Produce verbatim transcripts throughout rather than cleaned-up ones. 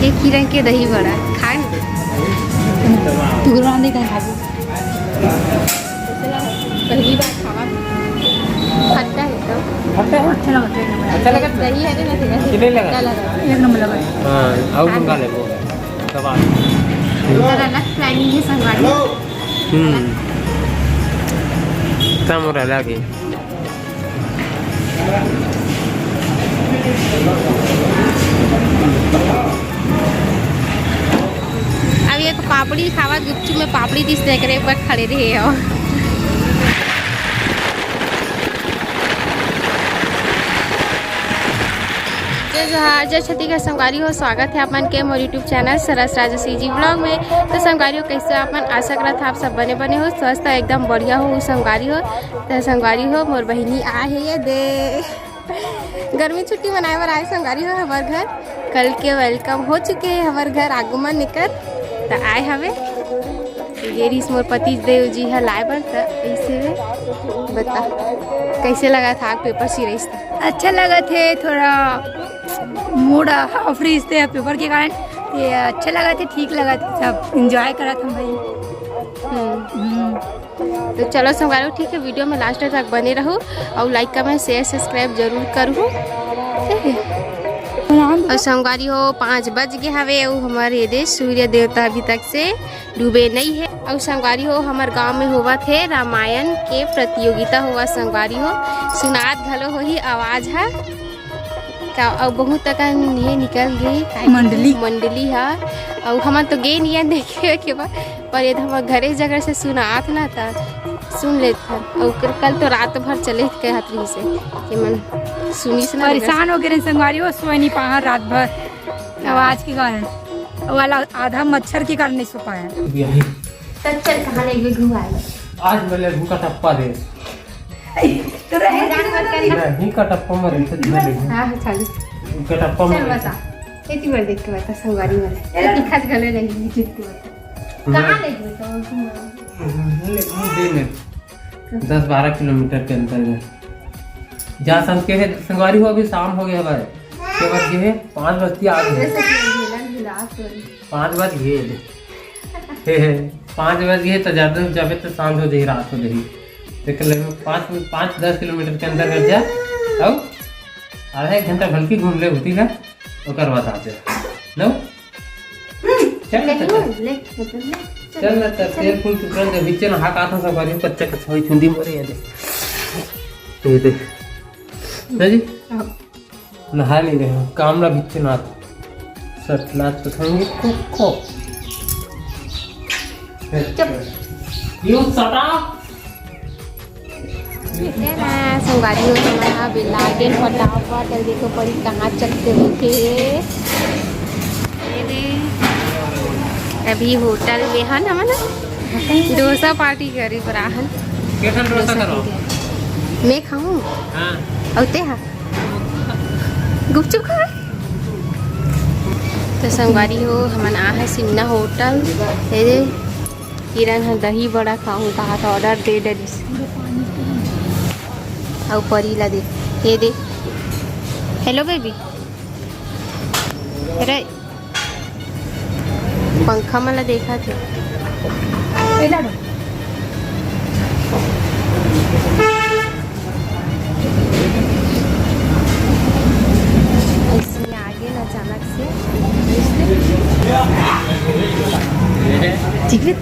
एक ही रंग के दही बड़ा खाए ना। तू रांधे कहीं खाबो? पहली बार खावा। खट्टा है तो। खट्टा है? अच्छा लगा, अच्छा लगा। दही है ना, दही है। कितने लगा? खट्टा लगा। एक नंबर लगा। हाँ, आओ मंगा ले वो। कबाब। इधर अलग planning है संगवारी। हम्म। काम हो रहा है आगे। अब ये तो पापड़ी खावा, गुपचुप में पापड़ी दिस देख रहे, ऊपर खड़े रहे हो। जय जोहार, जय छत्तीसगढ़ संगवारी हो, स्वागत है आप मन के मोर YouTube channel सरस राजसी जी vlog में। तो संगवारी हो, कैसे आप मन? आशा करत है आप सब बने बने हो, स्वस्थ हो, एकदम बढ़िया हो संगवारी हो। तो संगवारी हो, मोर बहिनी आए है, ये दे गर्मी छुट्टी मनाए बर आए संगवारी हो हमर घर। कल के welcome हो चुके है हमर घर, आगमन एकर। त आए हवे, ये रिस मोर पति देव जी ह लाए बर। त ऐसे में बता, कैसे लगा था पेपर सिरइस त? अच्छा लगा थे, थोड़ा mood off रहिस थे पेपर के कारण। ये अच्छा लगा थे, ठीक लगा थे, सब enjoy करा था भाई। हम्म। हम्म। तो चलो संगवारी हो, ठीक है, video में last तक बने रहो और like, comment, share, subscribe जरूर करो। ठीक है? और संगवारी हो, पाँच बज गए हवे और हमारे ये देश सूर्य देवता अभी तक से डूबे नहीं है। और संगवारी हो, हमारे गांव में होवत है रामायण के प्रतियोगिता होवत संगवारी हो, सुनात घलो होही आवाज है। का, अउ बहुत अकन ये निकल गई, काहे कि मंडली। मंडली ह, अउ हमन तो गे नियन देखे के बा, पर ये तो हमर घरे जगह से सुनात ना, त सुन लेत हन। अउ कल, कल तो रात भर चले कहत रहिस हे, कि मन सुनिस ना। परेशान हो गए रहे संगवारी, वो सोए नहीं पाहा रात भर आवाज के कारण, वाला आधा मच्छर के कारण नहीं सो पाया। यही। तो चल, कहाँ ले गए घुमाए? आज मैं ले घूम का टप्पा दे। तो रहे मजाक मत करना। नहीं, कटप्पा में रहते थे, नहीं। हाँ, हाँ, चालू। कटप्पा में चल, रहते। बता। खेती बाड़ी देख के बता, संगवारी वाला। ये खेती खत गले नहीं, जीत के बता। हम्म। कहाँ ले गए तो? हम्म, ले, हम्म, दे में। दस बारह किलोमीटर के अंतर में। जहाँ संग के है, संगवारी हो, अभी शाम हो गया भाई। के बाद ये है, पाँच बजती आ गई। जैसे कि झूला, झूला, आप लोग। पाँच बज गए। हे, हे, पाँच बज गए तो ज्यादा जबे तो शांत हो जाही, रात हो जाही। देख ले, पाँच, पाँच दस किलोमीटर के अंदर कर जा, अब आधा एक घंटा भलकी घूम ले, होती का, ओकर बाद आ जा। नो? चल ना, चल। ले, ले, ले, चल। चल ना, तेल फूल तुरंत बीच ना हाथ, हाथ से भरी, कच्चा, कच्चा हुई चुंदी मरे, ये दे। ये दे। है जी? हाँ। नहा नहीं रहे हो, काम ला बिच्छू नाथ। सटला तो खाएंगे कुको। चुप। You shut up। ये ना, संगवारी हो, हमारा बिला के फटाफट, और देखो परी कहाँ चलते उठे। ये दे, अभी होटल में है ना, हमन डोसा पार्टी करी पर आहन। के ठन डोसा डोसा करो? खाएंगे। मैं खाऊं? हाँ। और ते हा? गुपचुप खा। तो संगवारी हो, हमन आ है सिन्हा होटल। ये दे, किरण ह दही बड़ा खाहूं कहा था, order दे डरिस। अउ परी ला दे, ये दे। Hello baby। अरे, पंखा मन ला देखत हे। ए लाडो। अइसने आगे ना अचानक से। ठीक है।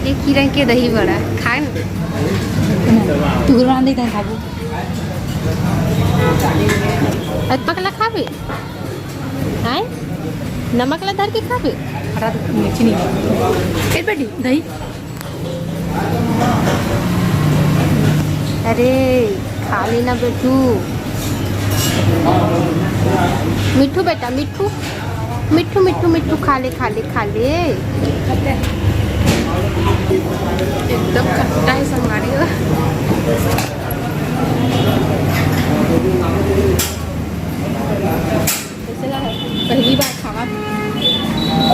एक ही रंग के दही बड़ा खाए ना। तू रांधे कहीं खाबो? अरे पकला खाबे? आय? नमक ला धर के खाबे? हटा दे, मिर्ची नहीं। ए बेटी, दही। अरे, खा लेना बेटू। मिट्ठू बेटा, मिट्ठू। मिट्ठू, मिट्ठू, मिट्ठू, खा ले, खा ले, खा ले। एकदम खट्टा है संगवारी हो। कैसे लगा? पहली बार खावा।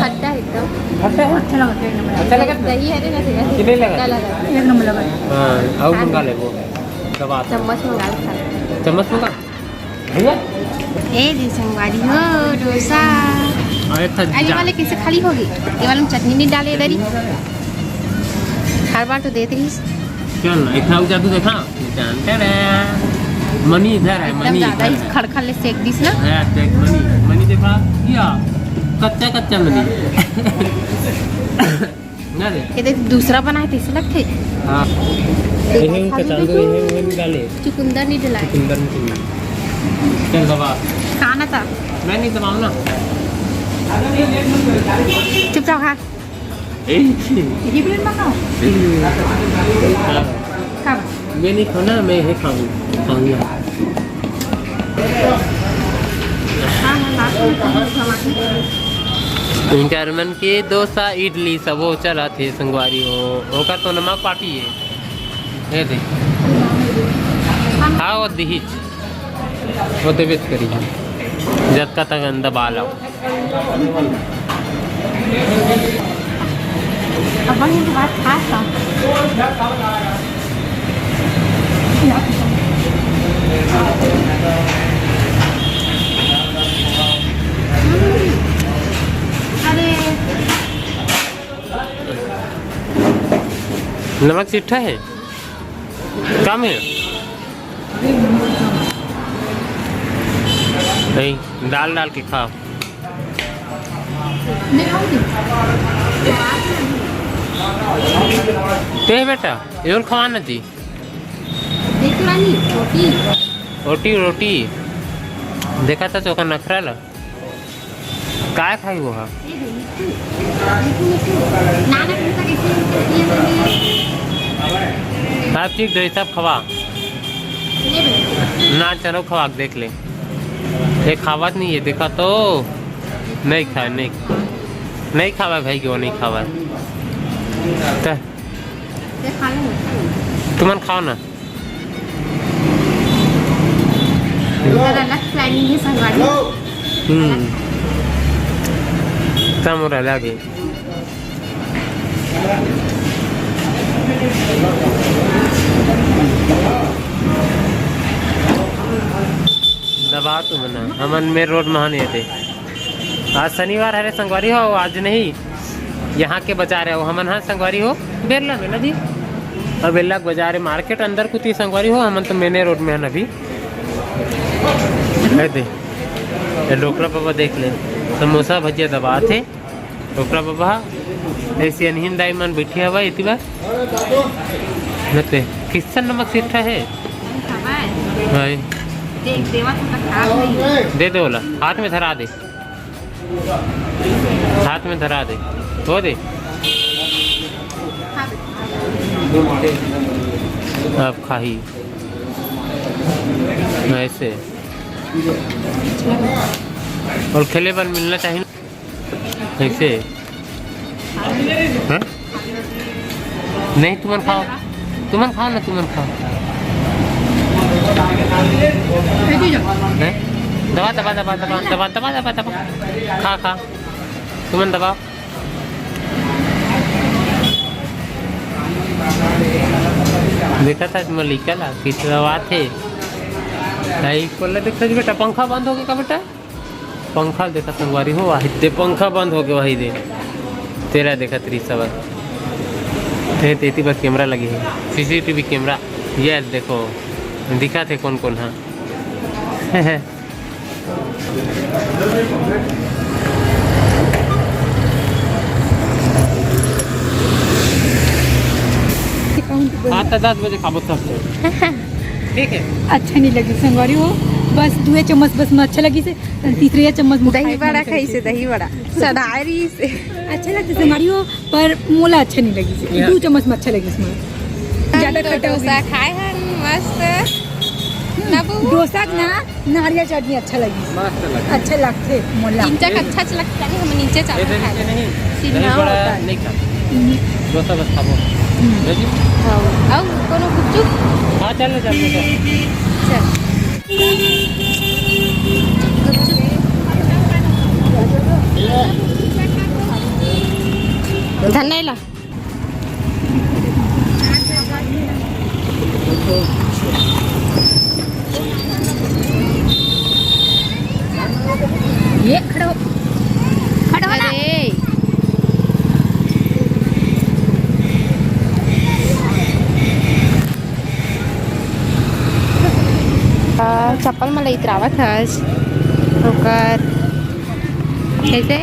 खट्टा है एकदम। खट्टा है? अच्छा लगा, अच्छा लगा। दही है रे, ना दही? कितने लगा? खट्टा लगा। एक नंबर लगा। हाँ, आओ हाँ। मंगा ले वो। दबा। चम्मच मंगा ले खा। चम्मच मंगा। भैया? ए जी संगवारी हो, डोसा। अउ एक ठा अरे, ये जा- वाले कैसे खाली होगे? ये वाले में चटनी नहीं डाले इधर ही। हर बार तो देते ही। चल ना, एक ठा अउ जादू देखा। Ton ton. मनी इधर है, एकदम मनी ज्यादा इधर ही है। खड़खड़ ले सेक दिस ना। है, देख मनी, मनी देखा, या कच्चा कच्चा मनी। ना रे। ये देख, दूसरा बनाए तइसे लगथे। हाँ। देखा, ये खाली कचाल दो, देखो। ये, ये भी डाले। चुकंदर नहीं डलाए। चुकंदर नहीं डलाए। चल दबा। खाना था। मैं नहीं दबाऊँ ना। चुप रहो, खा। ए। ये भी मत खाओ। ए। खा। मैं नहीं खाना, मैं ये खाऊँ, खाऊँगा। हाँ, हाँ, लास्ट में खाऊँगा, खाऊँगा। इंटरमन के डोसा, इडली सब वो चलत हे संगवारी हो, ओकर तो नमक पार्टी हे। ये दे। हाँ, वो दिहिच। वो देबे त करी। जतका तक अंदर बाल आओ। अब हम इनके बाद खास था। अरे। नमक चिट्ठा है? कम है? नहीं, डाल डाल के खा। नहीं खाऊंगी। ते बेटा, ये और खवा ना जी। देख तो रानी, रोटी। रोटी, रोटी। देखा था चोखा नखरा ला। काय खाई वो हा? ये दे, मिट्ठू। मिट्ठू, मिट्ठू। नाना, तुमका कैसे करती है मम्मी? सब चीज दे, सब खवा। ले बे। ना, चलो खवा के देख ले। ये खावत नहीं है, देखा तो। नहीं खाए, नहीं खाए। नहीं खावा भाई, क्यों नहीं खावा? त ये खा ले। तुमन खाओ ना। इधर अलग planning है संगवारी। हम्म। सब मोर अलग है। दबा तू मना, हमन main road में हन एदे। आज शनिवार हरे संगवारी हो, आज नहीं, यहाँ के बाजार है वो, हमन हा संगवारी हो बेरला में ना जी। और बेरला के बाजार है, market अंदर कुती संगवारी हो, हमन तो main road में हन अभी। ए दे, ये डोकरा बाबा देख ले, समोसा भजिया दबात हे। डोकरा बाबा, ऐसे अनहीन दाई मन बैठे हवा इति बार। नते, किसन नमक सिट्ठा है? हवाए। हाय। देख, देवा तो खराब नहीं है। दे दे ओला, हाथ में धरा दे। हाथ में धरा दे, हो दे। अब खाही ऐसे। और खेले बल मिलना चाहिए ऐसे। हाँ? नहीं, तुमन खाओ, तुमन खाओ ना, तुमन खाओ। हैं? दबा, दबा, दबा। खा, खा। तुमन दबाओ। देखा था मलिका ला, किस दबात हे। भाई, कोला देखा जी बेटा, पंखा बंद हो गया का बेटा? पंखा देखा संगवारी हो, वही दे पंखा बंद हो गया, वही दे। तेरा देखा त्रिसवा। ते, तेती बस camera लगी है, CCTV camera। ये देखो, दिखा थे कौन कौन है। हाँ, तो दस बजे खाबो तब से। ठीक है। अच्छा नहीं लगी संगवारी हो, बस दुए चम्मच बस में अच्छा लगी से, तीसरे चम्मच में दही बड़ा खाई से, दही बड़ा सदारी से। अच्छा लगता संगवारी हो, पर मोला अच्छा नहीं लगी से। दो चम्मच में अच्छा लगी इसमें। ज्यादा खट्टा हो गया। खाए हैं मस्त। हम्म, डोसा ना, नारियल चटनी अच्छा लगी। मस्त लगे। अच्छा लगथे मोला। इंचा अच्छा लगता नहीं, हम नीचे चावल खा लेते। नहीं, दही बड़ा नहीं खा। हम्म। डोसा बस खाबो। हम्म। हाँ। अउ कोनो गुपचुप? हाँ, चल ले, चल ले, चल। चल। गुपचुप। धन नहीं ला। ये खड़ा हो। चप्पल में लइतरावत हस ओकर। कैसे?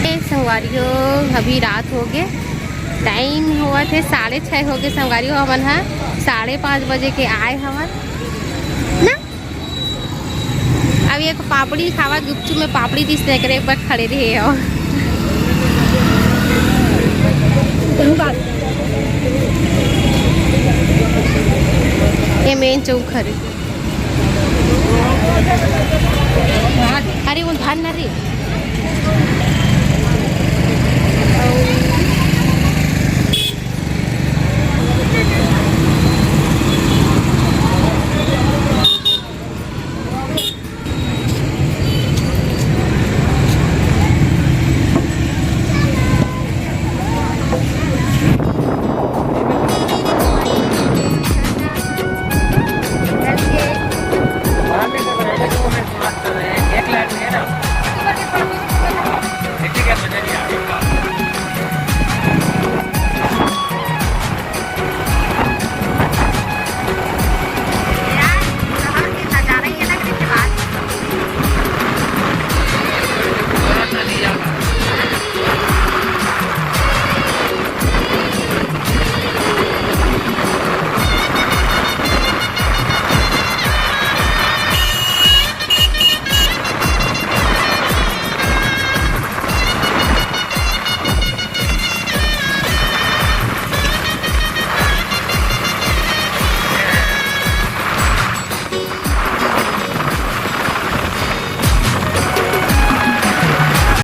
ए संगवारी हो, अभी रात हो गे, टाइम होवत हे साढ़े छः हो गे संगवारी हो। हमन ह साढ़े पाँच बजे के आए हवन ना। अब एक पापड़ी खावा, गुपचुप में पापड़ी दिस, तेकरे बर खड़े रहे हो। ये मेन चौक हरे। अरे वो धान ना रे।